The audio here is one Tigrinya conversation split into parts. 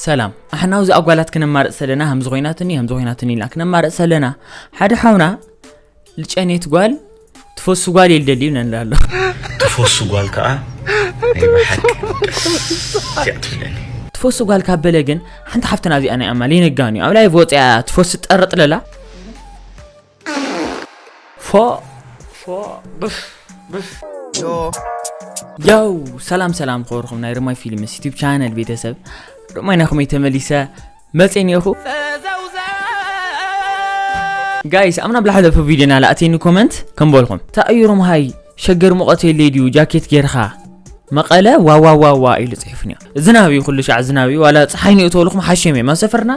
ሰላም ኣሕና ኣብዚ ኣጓላት ክነማርፅ ዘለና ከምዚ ኮይናትኒ ከምዚ ኮይናትኒ ኢልና ክነማርፅ ዘለና ሓደ ሓውና ልጨኔት ጓል ትፈሱ ጓል የልደልዩ ነንዳሎ ትፈሱ ጓል ከዓ ናይ ብሓቂ ደስ እዚኣ ትብለኒ ትፈሱ ጓል ካብ በለ ግን ሓንቲ ሓፍትና እዚኣ ናይ ኣማል የነጋኒ ኣብ ላይ ወፅያ ትፈሱ ጠርጥለላ ፎ ፎ ብፍ ብፍ ያው ሰላም ሰላም ክበርኹም ናይ ርማይ ፊልምስ ዩቲብ ቻነል ቤተሰብ ርማይ ናኹመይ ተመሊሰ መፅእ ኒኹ ጋይስ ኣብ ናብ ዝሓለፈ ቪድዮና ላእተኒ ኮመንት ከም በልኹም ታእዩ ሮምሃይ ሸገር ሙቐት የለይ ድዩ ጃኬት ጌርኻ መቐለ ዋዋዋዋ ኢሉ ፅሒፉ ኒዮ ዝናብ እዩ ኩሉ ሻዕ ዝናብ እዩ ዋላ ፀሓይ ንእተወልኹም ሓሽም እዮም ኣብ ሰፈርና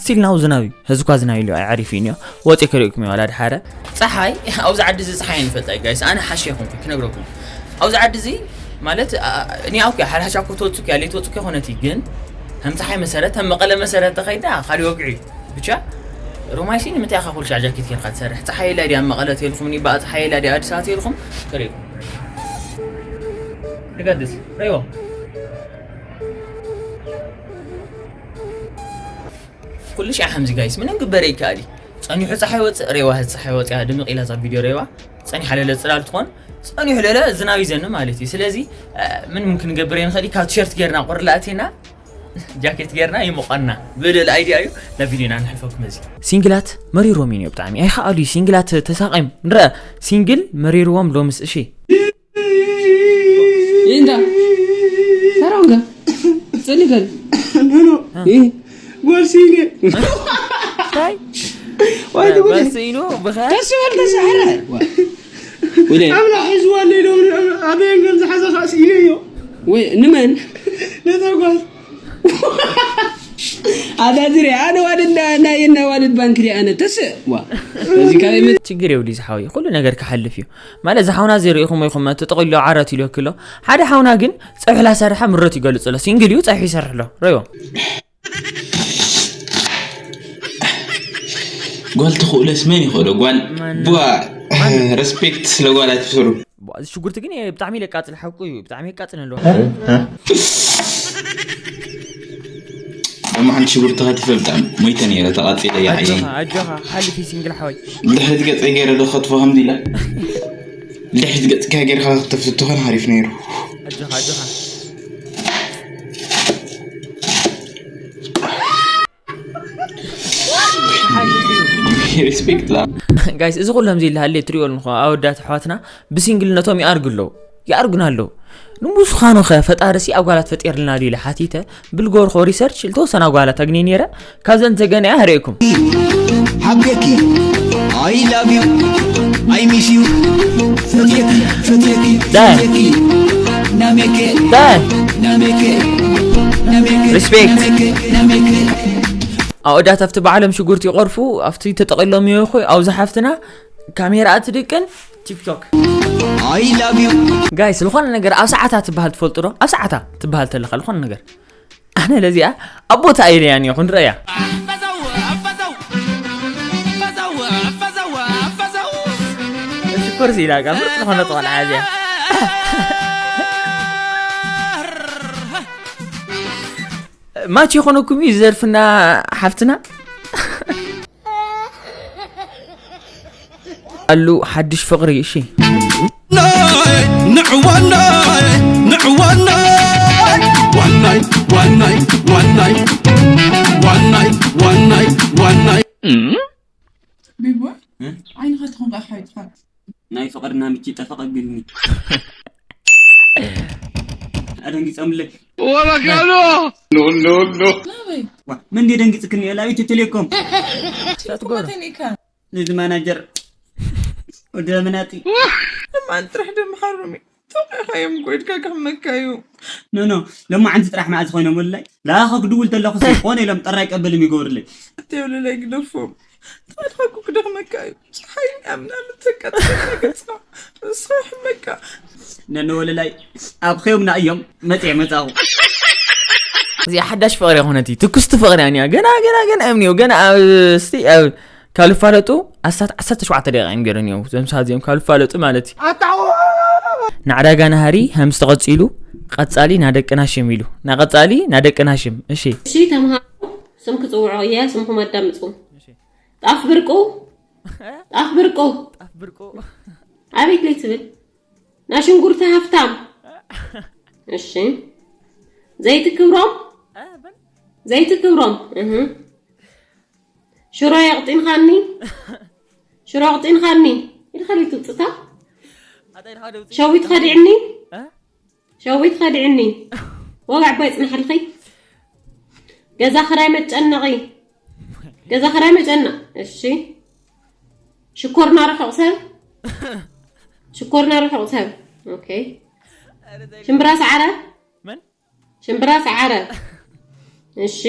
ስቲል ናው ዝናብ እዩ ህዝኳ ዝናብ ኢሉ ኣይዓሪፍ እዩ ኒዮ ወፂ ከሪእኩም እዩ ዋላ ድሓረ ፀሓይ ኣብዚ ዓዲ እዚ ፀሓይ ንፈልጣ ጋይስ ኣነ ሓሽ ይኹንኩ ክነግረኩም ኣብዚ ዓዲ እዚ ማለት እኒኣ ኦኬ ሓድሓሽ ኣኮ ትወፅኩ ያለ ትወፅኩ ኮነት ግን ከም ፀሓይ መሰረት ከም መቐለ መሰረት ተኸይዳ ካሊእ ወግዒ እዩ ብቻ ሮማይሲ ንምንታይ ኢኻ ኩልሻዕ ጃኬት ጌርካ ትሰርሕ ፀሓይ የላ ድያ መቐለ ተልኩም ኒባ ፀሓይ የላ ድያ ኣዲስ ኣበባ ተልኩም ከሪእኩም ንገድስ ረይዎ ኩሉ ሻዕ ከምዚ ጋይስ ምንም ግበር ይከኣል እዩ ፀኒሑ ፀሓይ ወፅእ ሬዋ ህዝ ፀሓይ ወፅያ ድምቕ ኢላ ዛ ቪድዮ ሬዋ ፀኒሓ ለለ ፅላል ትኾን ፀኒሑ ለለ ዝናብ ይዘን ማለት እዩ ስለዚ ምንም ክንገብር የንኽእል ካብ ቲሸርት ጌርና ቁርላእቴና ጃኬት ጌርና ይሞቐና ብልል ኣይዲያ እዩ ናብ ቪድዮና ንሕልፈኩም እዚ ሲንግላት መሪሮም እዩ ብጣዕሚ ኣይኸኣሉ እዩ ሲንግላት ተሳቒም ንረአ ሲንግል መሪርዎም ሎምስ እሺ Linda, Taronga, Senegal. No, no. Eh? Guarda, sì, ne. Dai. Guarda, sì, no, بخير. Tasu wal tasu hara. Wala. أنا حزوان ليلو أبين قال زحزة خاص إليو. Wait, niman. نترقص. ኣዳዝሪ ኣነ ዋልድ ናይ እና ዋልድ ባንክ ዲ ኣነ ተስእ ዋ እዚ ካበይ መ ችግር የብሉ ዝሓወይ ኩሉ ነገር ክሓልፍ እዩ ማለት ዝሓውና ዘይርኢኹም ኢኹም ተጠቂሎ ዓረት ኢሉ ክሎ ሓደ ሓውና ግን ፀብሒ ላሰርሐ ምረት ይገልፅ ኣሎ ሲንግል እዩ ፀብሒ ይሰርሕ ኣሎ ረዮ ጓል ትኽእለስ መን ይኽእሎ ጓል ቧ ረስፔክት ስለ ጓል ኣይትፍሩ እዚ ሽጉርቲ ግን ብጣዕሚ ለቃፅል ሓቁ እዩ ብጣዕሚ የቃፅል ኣለዎ እሞ ሓንቲ ሽጉርቲ ከቲፈ ብጣዕሚ ሞይተ ነይረ ተቃፂለ እያ ዓይነይ ኣጆኻ ኣጆኻ ሓልፊ ሲንግል ሓወይ ድሕሪት ገፀይ ገይረ ዶ ከትፎ ከምዚ ኢለ ድሕሪት ገፅካ ጌርካ ክትፍትኾን ሓሪፍ ነይሩ ኣጆኻ ኣጆኻ ሪስፔክት ላ ጋይስ እዚ ኩሎም ዘይልሃለ ትሪኦ ኣለኹ ኣወዳት ኣሕዋትና ብሲንግልነቶም ይኣርጉ ኣለዉ ይኣርጉና ኣለዉ ንምስኻኑ ኸ ፈጣሪ ሲ ኣጓላት ፈጢርልና ድዩ ኢለ ሓቲተ ብልጎርኮ ሪሰርች ልተወሰና ኣጓላት ኣግኒ ነይረ ካብዘን ተገንያ ህርእኩም ሓብየኪ I love you I miss you ፈትየኪ ፈትየኪ ዳይ ፈትየኪ ናሜከ ዳይ ናሜከ ናሜከ Respect. ናሜከ ናሜከ ኣወዳት ኣብቲ ባዕሎም ሽጉርቲ ይቆርፉ ኣብቲ ተጠቂሎም ይኹ ኣብዚ ሓፍትና ካሜራ ኣትድቅን ቲክቶክ I love you ጋይስ ዝኾነ ነገር ኣብ ሰዓታ ትበሃል ትፈልጡ ዶ ኣብ ሰዓታ ትበሃል ተለኻ ዝኾነ ነገር ኣነ ለዚኣ ኣብ ቦታ ኢለያን እየ ክንረእያ ሽኮርሲ ኢላ ቃ ምርጥ ዝኾነ ቆልዓ እዚኣ ማች የኾነኩም እዩ ዝዘርፍና ሓፍትና ኣሉ ሓድሽ ፍቕሪ እሺ ንዕዋናይ ንዕዋናይ ዋናይ ዋናይ ዋናይ ዋናይ ዋናይ ዋናይ ቤቦ ዓይንኻ ትኾን ካ ሓይጥፋት ናይ ፍቕርና ምቺ ጠፈቐግልኒ ኣደንጊፀምለይ ወበካሎ ናበይ ዋ መን ደንጊፅክኒ ላቢት ቴሌኮም ትልኩመተን ኢካ ነዚ ማናጀር ወደ መናጢ እማን ጥራሕ ደምሓሮም እዩ ተውቂኻዮም ጎድካ ክሕመካ እዩ ኖ ኖ ሎማዓንቲ ጥራሕ መዓዝ ኮይኖም ወላይ ላኸ ክድውል ተለኹ ኮነ ኢሎም ጠራይ ቀበልም ይገብርለይ እተብልለይ ግደፎም ተልካኩ ክደኽመካ እዩ ፀሓይ ኣምና ምተቃጥለካ ገፅካ ንስኻ ሕመካ ነነወለላይ ኣብ ኸዮምና እዮም መፅየ መፃኹ እዚኣ ሓዳሽ ፍቕሪ ይኾነት እዩ ትኩስቲ ፍቕሪ እያ ገና ገና ገና እዮም ገና ኣብ ስቲ ኣብ ካብ ልፋለጡ ኣስታት ዓሰርተ ሸውዓተ ደቂቃ እዮም ገይሮም እዮም ዘምሳ እዚኦም ካብ ልፋለጡ ማለት እዩ ንዕዳጋ ናሃሪ ሃምስ ተቐጺሉ፣ ቀጻሊ ናደቅና ሽም ኢሉ። ናቐጻሊ ናደቅና ሽም። እሺ። እሺ ተምሃሮ፣ ስም ክጽውዑ እየ፣ ስምኩም ኣዳምጹ። ጣፍ ብርቁ፣ ጣፍ ብርቁ፣ ጣፍ ብርቁ። ኣቤት ለይ ትብል። ናሽንጉርቲ ሃፍታም። እሺ። ዘይቲ ክብሮም፣ ዘይቲ ክብሮም። እህ። ሽሮ የቕጢንኻኒ፣ ሽሮ ኣቕጢንኻኒ። ኢልካ ለይ ትውጽታ። ሸዊት ከዲዕኒ፣ እ? ሸዊት ከዲዕኒ። ወጋዕ ባይ ጽናሕልኺ። ገዛ ክራይ መጨነቒ፣ ገዛ ክራይ መጨነቕ። እሺ። ሽኮርና ርሑቕ ሰብ፣ ሽኮርና ርሑቕ ሰብ። ኦኬ። ሽምብራ ሰዓረ፣ መን? ሽምብራ ሰዓረ። እሺ።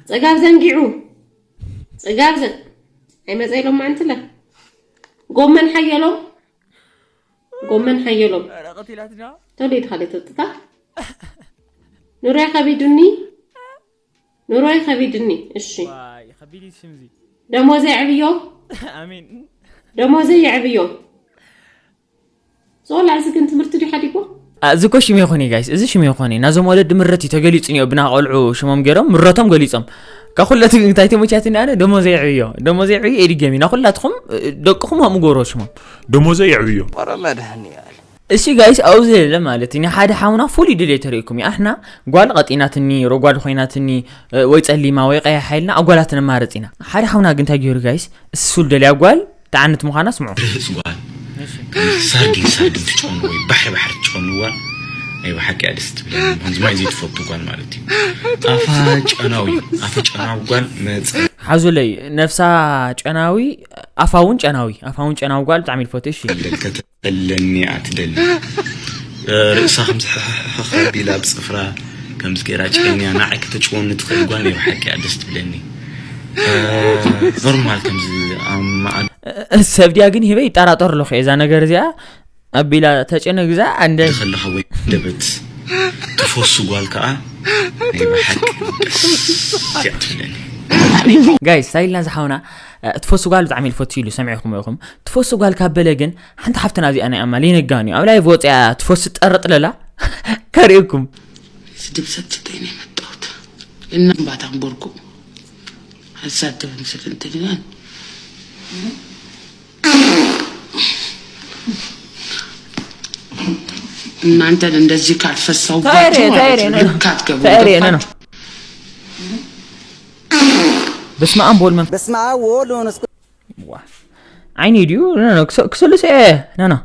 ጽጋብ ዘንጊዑ፣ ጽጋብ ዘ-፣ ኣይመጸ ኢሎም ማንትለ። ጎመን ሓየሎም፣ ጎመን ሓየሎም። ኧረ ቀቲላትና። ቶሎ ኢድካ ለይ ትውጥታ። ኑሮይ ከቢዱኒ፣ ኑሮይ ከቢድኒ። እሺ። ዋይ፣ ከቢድ እዩ ሽምዚ። ደሞዘይ ዕብዮ፣ ኣሜን። ደሞዘይ የዕብዮ። ዞላ፣ እዚ ግን ትምህርቲ ድዩ ሓዲጎ? አ፣ እዚ እኮ ሽም ይኾን እዩ ጋይስ፣ እዚ ሽም ይኾን እዩ። ናዞም ወለዲ ምረት እዩ ተገሊጹ እኒኦ፣ ብና ቆልዑ ሽሞም ገይሮም ምረቶም ገሊጾም። ካብ ኩለት እንታይ ተመቻትኒ ኣነ፣ ደሞዘይ ዕብዮ፣ ደሞዘይ ዕብዮ ኤዲ ገሚ። ናኩላትኩም፣ እ፣ ደቅኹም ከምኡ ገበሮ ሽሞም። ደሞዘይ ዕብዮ። ወረ መድሃኒኣል። እሺ ጋይስ፣ ኣብዚ የለ ማለት እዩ። ንሓደ ሓውና ፍሉይ ድሌት ተሪእኩም እዩ። ኣሕና ጓል ቀጢናትኒ፣ ሮጓድ ኮይናትኒ፣ እ፣ ወይ ጸሊማ ወይ ቀያሕ ሓይልና ኣጓላት ነማርጽ ኢና። ሓደ ሓውና ግን እንታይ ገይሩ ጋይስ? እሱ ደልያ ጓል ተዓንት ምዃና ስምዑ። ርህጽ ጓል፣ ሳርዲን ሳርዲን ትጨኑ ወይ ባሕሪ ባሕሪ ትጨኑ ጓል ናይ ብሓቂ እያ ደስ ትብለኒ። ከምዚ ማይ ዘይትፈቱ ጓል ማለት እዩ። ኣፋ ጨናዊ፣ ኣፈ ጨናዊ ጓል መጸ ሓዙለይ፣ ነፍሳ ጨናዊ፣ ኣፋ እውን ጨናዊ፣ ኣፋ እውን ጨናዊ ጓል ብጣዕሚ ይፈቱ። እሺ። ከለኒ ኣትደሊ። ርእሳ ከምዚ ሕሕሕሕ ኣቢላ ኣብ ጽፍራ ከምዚ ገይራ ጨንያ ንዓይ ከተጭወኒ ትኽእል ጓል ናይ ብሓቂ እያ ደስ ትብለኒ። ኖርማል ከምዚ ኣብ መኣዲ ሰብ ድያ ግን ሂበ ይጠራጠር ኣለኹ እዛ ነገር እዚኣ ኣቢላ ተጨነ ግዛ ኣንደ ከለኻ ወይ ደበት ትፈሱ ጓል ከኣ ናይ ብሓቂ ደስ እያ ትብለኒ። ጋይስ፣ ሳይልና ዝሓውና፣ እ፣ ትፈሱ ጓል ብጣዕሚ ይፈቱ ኢሉ ሰሚዕኩም ኢኹም። ትፈሱ ጓል ካብ በለ ግን ሓንቲ ሓፍትና እዚኣ ናይ ኣማል የነጋኒ ኣብ ላይቭ ወፅያ ትፈሱ ጠረጥለላ ከርእየኩም። ስድብ ሰትተይ ነው የመጣሁት። እና ባታም ቦርኩ አልሳደብም ስል እንትን ይላል። እናንተን እንደዚህ ካልፈሳሁባችሁ ታይሬ፣ ማለት ታይሬ ነው። ልክ አትገቡም። ታይሬ ነው። ገባችሁ? በስመ አብ ወወልድ መንፈስ በስመ አብ ወወልድ ወመንፈስ ቅዱስ። ዋ። ዓይኒ ድዩ? ኖ፣ ኖ፣ ክሰ-፣ ክስልስ እየ። ኖ፣ ኖ።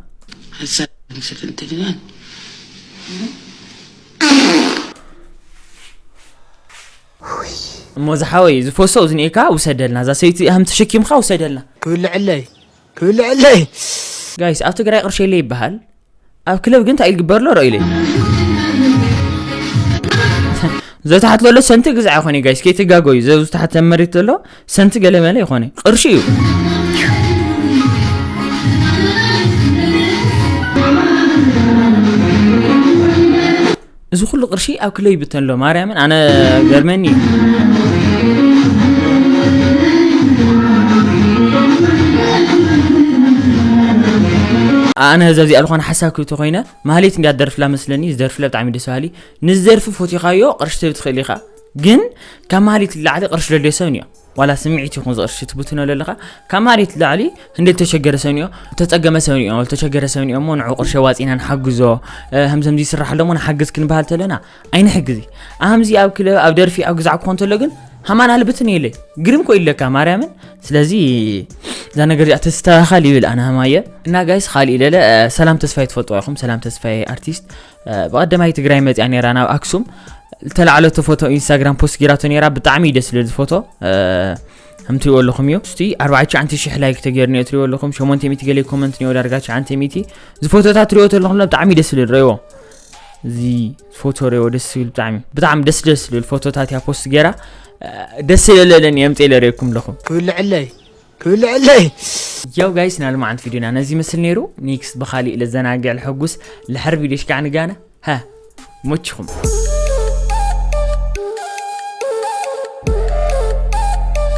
ሐሳብ ምስል እንትን ይላል። እሞ ዝሓወይ፣ ዝፈሶ ዝኒኤካ ውሰደልና። እዛ ሰይቲ ሃም ተሸኪምካ ውሰደልና። ክብልዕለይ፣ ክብልዕለይ። ጋይስ፣ ኣብ ትግራይ ቅርሺ የለ ይበሃል። ኣብ ክለብ ግን እንታይ ዝግበር ኣሎ ርእዩለይ። ዘታሕት ዘሎ ሰንቲ ግዛዕ ይኾነ ጋይስ፣ ከይትጋጎዩ። ዘብዙ ታሕት መሬት ዘሎ ሰንቲ ገለ መለ ይኾነ። ቅርሺ እዩ። እዚ ኩሉ ቅርሺ ኣብ ክለብ ይብተን ኣሎ። ማርያምን ኣነ ገርመኒ እዩ። ኣነ ህዝብ እዚኣ ዝኾነ ሓሳብ ክብቲ ኮይነ፣ ማህሌት እንዲያ ደርፍላ መስለኒ፣ ዝደርፍላ ብጣዕሚ ደስ በሃሊ። ንዝደርፊ ፎቲኻዮ ቅርሺ ትህብ ትኽእል ኢኻ። ግን ካብ ማህሌት ንላዕሊ ቅርሺ ደልዮ ሰብ እኒኦ። ዋላ ስምዒት ይኹን ዝቕርሺ ትብትኖ ዘለኻ፣ ካብ ማህሌት ንላዕሊ እንደ ዝተሸገረ ሰብ እኒኦ፣ ዝተጸገመ ሰብ እኒኦ፣ ዝተሸገረ ሰብ እኒኦ እሞ ንዑ ቅርሺ ዋጺና ንሓግዞ፣ እ፣ ከምዚ ከምዚ ይስራሕ ኣሎ እሞ ንሓግዝ ክንበሃል ተለና፣ ኣይንሕግዚ። ኣምዚ ኣብ ክለብ፣ ኣብ ደርፊ፣ ኣብ ግዛዕ ክኾን ተሎ ግን ሃማን ኣልብትን የለ። ግርም ኮ ኢለካ ማርያምን። ስለዚ እዛ ነገር እዚኣ ተስተኻኸል ይብል ኣነ ሃማየ። እና ጋይስ፣ ካሊእ ለለ፣ እ፣ ሰላም ተስፋይ ትፈልጥዋ ኢኹም። ሰላም ተስፋይ ኣርቲስት፣ እ፣ ብቐደማይ ትግራይ መጽያ ነይራ ናብ ኣክሱም። ዝተላዕለቶ ፎቶ ኢንስታግራም ፖስት ጌራቶ ነይራ። ብጣዕሚ እዩ ደስ ዝብል ፎቶ። እ፣ ከም ትሪእዎ ኣለኹም እዩ። እስቲ ኣርባዕተ ትሽዓተ ሽሕ ላይክ ተገይሩ እኒኦ ትሪእዎ ኣለኹም። ሸሞንተ ሚእቲ ገለ ኮመንት እኒኦ ዳርጋ ትሽዓተ ሚእቲ። እዚ ፎቶታት ትሪእዎ ተለኹም ብጣዕሚ ደስ ዝብል ርእይዎ። እዚ ፎቶ ርእይዎ ደስ ዝብል ብጣዕሚ። ብጣዕሚ ደስ ደስ ዝብል ፎቶታት እያ ፖስት ጌራ። እ፣ ደስ ይለለለኒ የምጽእ ኢለ ርእየኩም ኣለኹም። ክብልዕለይ፣ ክብልዕለይ። ያው ጋይስ፣ ናይ ሎማዓንቲ ቪድዮና ነዚ ይመስል ነይሩ። ኔክስት ብኻሊእ ለዘናግዕ ለሐጉስ ለሐር ቪድዮ ሽጋዕ ንጋነ። ሃ፣ ሞችኹም።